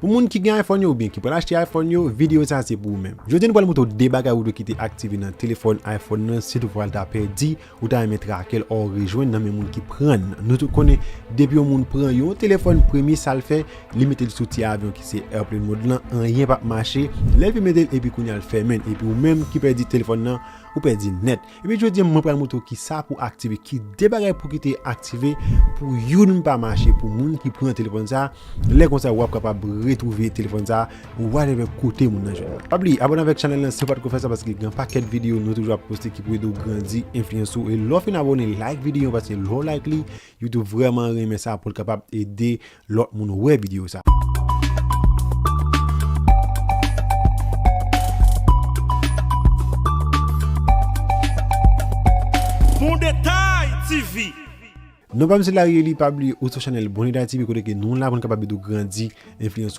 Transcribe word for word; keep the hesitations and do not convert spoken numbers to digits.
Pou moun ki gen iPhone yo oubyen ki pral achte iPhone yo, videyo sa se pou ou menm. Jodi nou pral montre w de bagay ou dwe kite aktive nan telefòn iPhone nan, si toutfwa l ta pèdi, ou ta renmen trake l, or rejwenn nan men moun ki pran l. Nou tout konnen, depi yon moun pran yon telefòn, premye sa l fè, li mete l sou ti avyon ki se airplane mode lan, anyen p ap mache, lè l fin mete l epi kounye a l fèmen l, epi ou menm ki pèdi telefòn nan, ou pèdi l nèt. Epi jodi a mwen pral montre w kisa pou aktive, ki de bagay pou kite aktive pou youn pa mache, pou moun ki pran telefòn sa, lè konsa w ap kapab retwouve telefòn sa, whatever kote moun nan jwenn. Pa bliye, abòne avèk chanèl lan si w pa t ko fè sa, paske gen pakèt videyo nou toujou ap poste ki pou ede w grandi enfliyans ou. E lè w fin abòne, like videyo an, paske lè w like li, YouTube vrèman renmen sa pou l kapab ede lòt moun wè videyo sa. Bon Detay T V. Non pa m se Larry Eli, pa bliye ou sou chanèl Bon Detay T V kote ke nou la pou n kapab ede w grandi enfliyans ou.